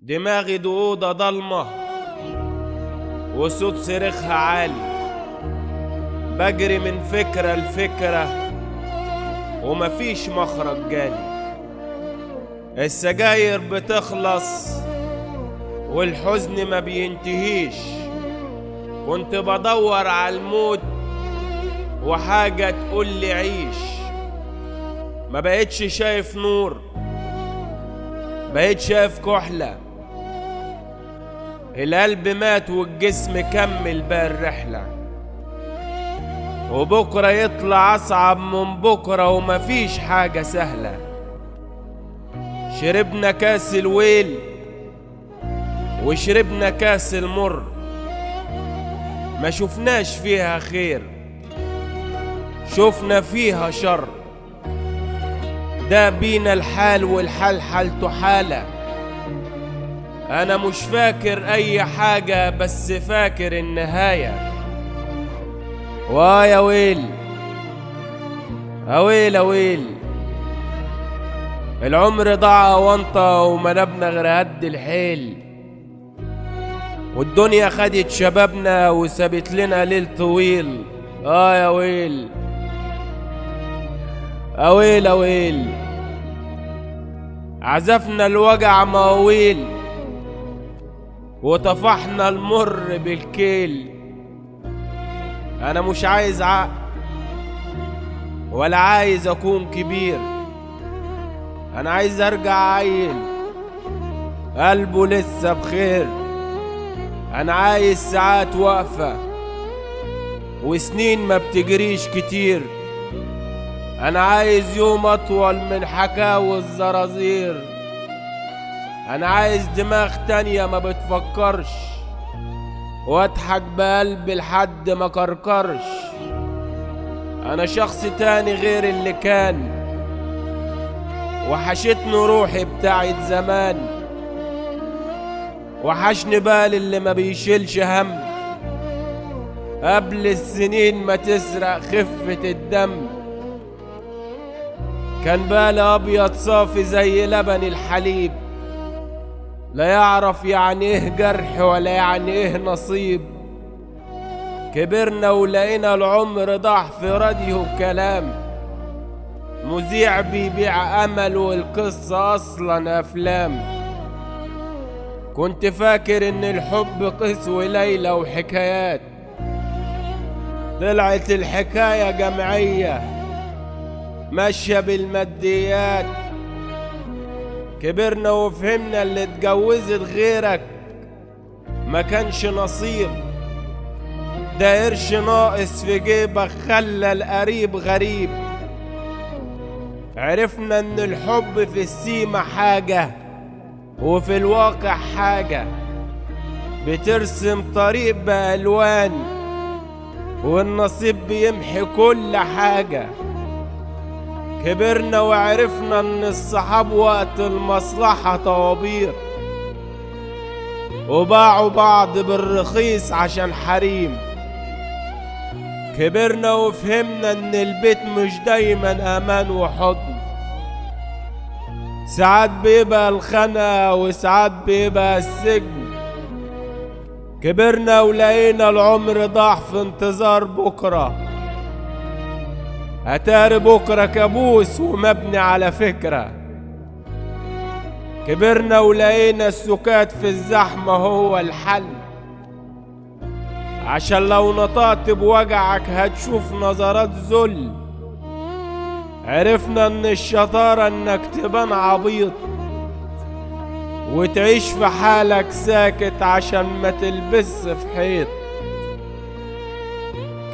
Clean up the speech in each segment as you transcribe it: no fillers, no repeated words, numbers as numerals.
دماغي دي أوضة ضلمة وصوت صريخها عالي، بجري من فكرة لفكرة ومفيش مخرج جالي. السجاير بتخلص والحزن ما بينتهيش، كنت بدور على الموت وحاجة تقول لي عيش. ما بقتش شايف نور، بقيت شايف كحلة. القلب مات والجسم كمل بقى الرحلة، وبكرة يطلع أصعب من بكرة ومفيش حاجة سهلة. شربنا كاس الويل وشربنا كاس المر، ما شفناش فيها خير، شفنا فيها شر. ده بينا الحال والحال حالته حالة. أنا مش فاكر أي حاجة بس فاكر النهاية. ويا ويل أويل أويل، العمر ضاع وانطة وما نبنا غير هد الحيل، والدنيا خدت شبابنا وسابت لنا ليل طويل. يا ويل أويل أويل، عزفنا الوجع مواويل وطفحنا المر بالكيل. أنا مش عايز عقل ولا عايز أكون كبير، أنا عايز أرجع عيل قلبه لسه بخير. أنا عايز ساعات واقفة وسنين ما بتجريش كتير. أنا عايز يوم أطول من حكاوي الزرازير. أنا عايز دماغ تانية ما بتفكرش، وأضحك بقلبي لحد ما كركرش. أنا شخص تاني غير اللي كان، وحشتني روحي بتاعت زمان، وحشني بالي اللي ما بيشيلش هم قبل السنين ما تسرق خفة الدم. كان بالي أبيض صافي زي لبن الحليب، لا يعرف يعني إيه جرح ولا يعني إيه نصيب. كبرنا ولقينا العمر ضاع في راديو كلام، مذيع بيبيع أمل والقصة أصلا أفلام. كنت فاكر إن الحب قيس وليلى وحكايات، طلعت الحكاية جمعية ماشية بالماديات. كبرنا وفهمنا اللي اتجوزت غيرك ما كانش نصيب، ده قرش ناقص في جيبك خلى القريب غريب. عرفنا ان الحب في السيمة حاجة وفي الواقع حاجة، بترسم طريق بألوان والنصيب بيمحي كل حاجة. كبرنا وعرفنا ان الصحاب وقت المصلحة طوابير، وباعوا بعض بالرخيص عشان حريم. كبرنا وفهمنا ان البيت مش دايما امان وحضن، ساعات بيبقى الخنقة وساعات بيبقى السجن. كبرنا ولقينا العمر ضاع في انتظار بكرة، أتاري بكرة كابوس ومبني على فكرة. كبرنا ولقينا السكات في الزحمة هو الحل، عشان لو نطقت بوجعك هتشوف نظرات ذل. عرفنا ان الشطارة انك تبان عبيط وتعيش في حالك ساكت عشان ما تلبس في حيط.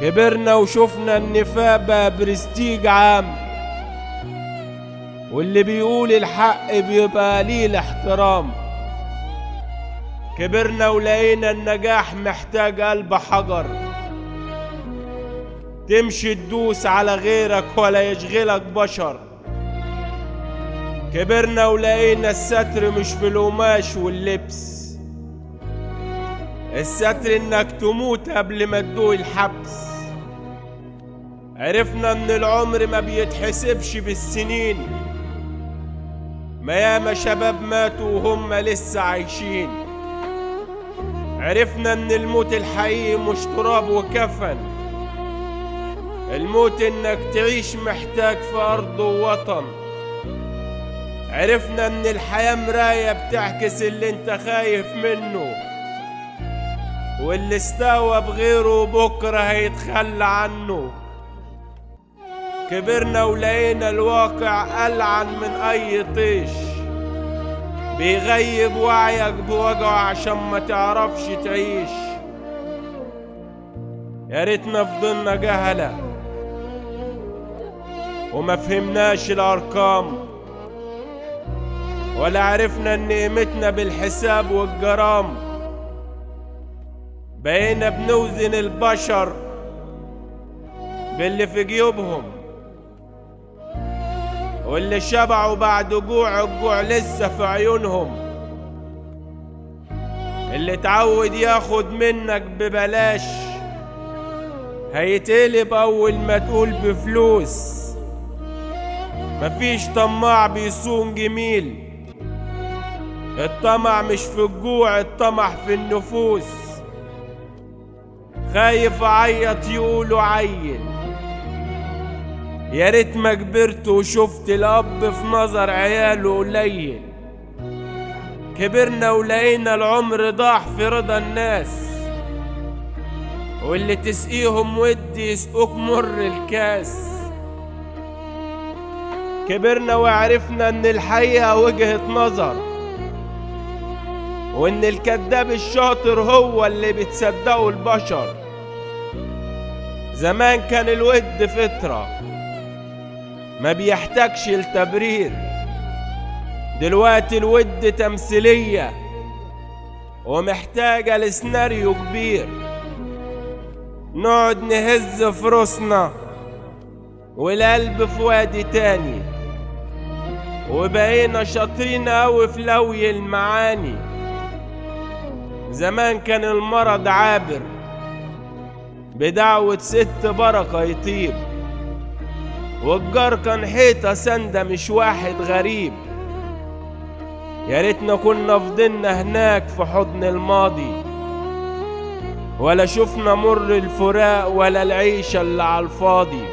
كبرنا وشفنا النفاق بقى برستيج عام، واللي بيقول الحق بيبقى قليل احترام. كبرنا ولقينا النجاح محتاج قلب حجر، تمشي تدوس على غيرك ولا يشغلك بشر. كبرنا ولقينا الستر مش في القماش واللبس، الستر انك تموت قبل ما تدوق الحبس. عرفنا ان العمر ما بيتحسبش بالسنين، ما ياما شباب ماتوا وهم لسه عايشين. عرفنا ان الموت الحقيقي مش تراب وكفن، الموت انك تعيش محتاج في ارض ووطن. عرفنا ان الحياة مراية بتعكس اللي انت خايف منه، واللي استوى بغيره بكرة هيتخلى عنه. كبرنا ولقينا الواقع ألعن من أي طيش، بيغيب وعيك بوجعه عشان ما تعرفش تعيش. يا ريتنا فضلنا جهلة وما فهمناش الأرقام، ولا عرفنا إن قيمتنا بالحساب والجرام. بقينا بنوزن البشر باللي في جيوبهم، واللي شبعوا بعد جوع الجوع لسه في عيونهم. اللي اتعود ياخد منك ببلاش هيتقلب أول ما تقول بفلوس. مفيش طماع بيصون جميل، الطمع مش في الجوع، الطمع في النفوس. خايف اعيط يقولوا عيل، يا ريت ما كبرت وشفت الاب في نظر عياله قليل. كبرنا ولقينا العمر ضاع في رضا الناس، واللي تسقيهم ودي يسقوك مر الكاس. كبرنا وعرفنا ان الحقيقة وجهة نظر، وان الكذاب الشاطر هو اللي بتصدقه البشر. زمان كان الود فطرة ما بيحتاجش لتبرير، دلوقتي الود تمثيلية ومحتاجة لسيناريو كبير. نقعد نهز في روسنا والقلب في وادي تاني، وبقينا شاطرين أوي في لوي المعاني. زمان كان المرض عابر بدعوة ست بركة يطيب، والجار كان حيطة سندة مش واحد غريب. يا ريتنا كنا فضلنا هناك في حضن الماضي، ولا شفنا مر الفراق ولا العيشة اللي عالفاضي.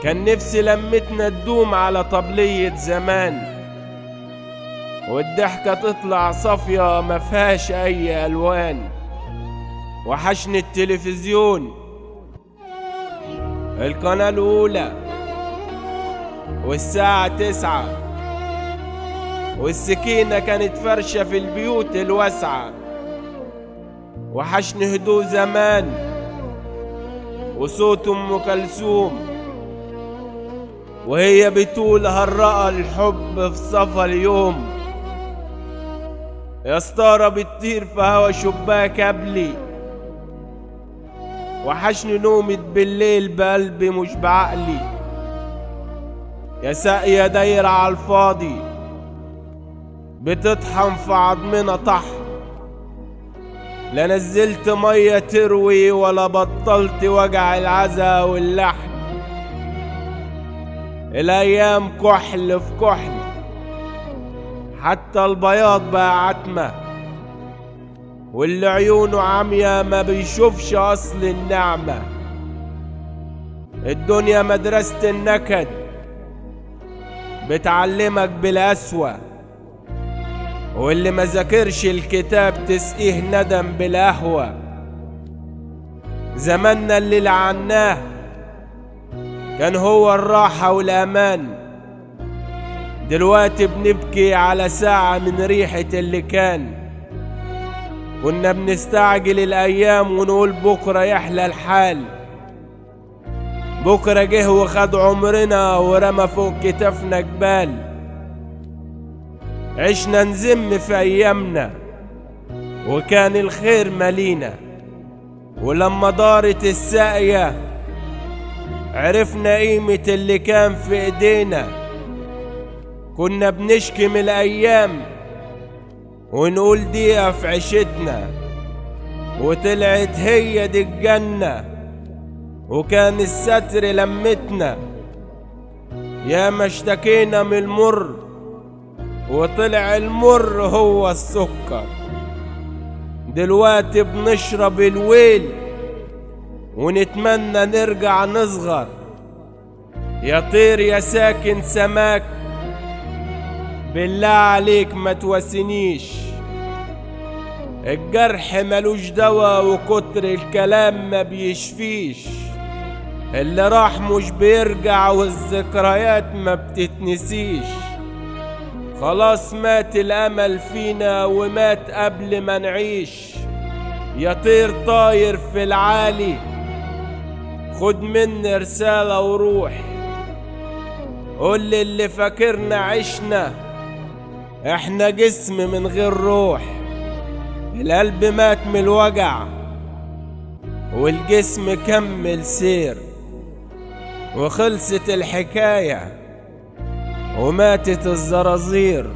كان نفسي لمتنا تدوم على طبلية زمان، والضحكة تطلع صافية مفيهاش أي ألوان. وحشني التلفزيون، القناة الأولى والساعة 9، والسكينة كانت فرشة في البيوت الواسعة. وحشني هدوء زمان وصوت أم كلثوم وهي بتقول هرقى الحب في صفا اليوم. يا ستارة بتطير في هوا شباك قبلي. وحشني نومة بالليل بقلبي مش بعقلي. يا ساقية دايرة عالفاضي بتطحن في عضمنا طحن، لا نزلت مية تروي ولا بطلت وجع العزا واللحن. الأيام كحل في كحل، حتى البياض بقى عتمة، واللي عيونه عمية ما بيشوفش أصل النعمة. الدنيا مدرسة النكد بتعلمك بالقسوة، واللي ما ذاكرش الكتاب تسقيه ندم بالقهوة. زماننا اللي لعناه كان هو الراحة والأمان، دلوقتي بنبكي على ساعة من ريحة اللي كان. كنا بنستعجل الأيام ونقول بكرة يحلى الحال، بكرة جه وخد عمرنا ورمى فوق كتافنا جبال. عشنا نزم في أيامنا وكان الخير مالينا، ولما دارت الساقية عرفنا قيمة اللي كان في ايدينا. كنا بنشكي من الأيام ونقول دقيقة في عيشتنا، وطلعت هي دي الجنة وكان الستر لمتنا. يا ما اشتكينا من المر وطلع المر هو السكر. دلوقتي بنشرب الويل ونتمنى نرجع نصغر. يا طير يا ساكن سماك، بالله عليك ما تواسينيش. الجرح ملوش دوا وكتر الكلام ما بيشفيش. اللي راح مش بيرجع والذكريات ما بتتنسيش. خلاص مات الأمل فينا ومات قبل ما نعيش. يا طير طاير في العالي، خد مني رسالة وروح. قول اللي فاكرنا عشنا، احنا جسم من غير روح. القلب مات من الوجع والجسم كمل سير. وخلصت الحكاية وماتت الزرازير.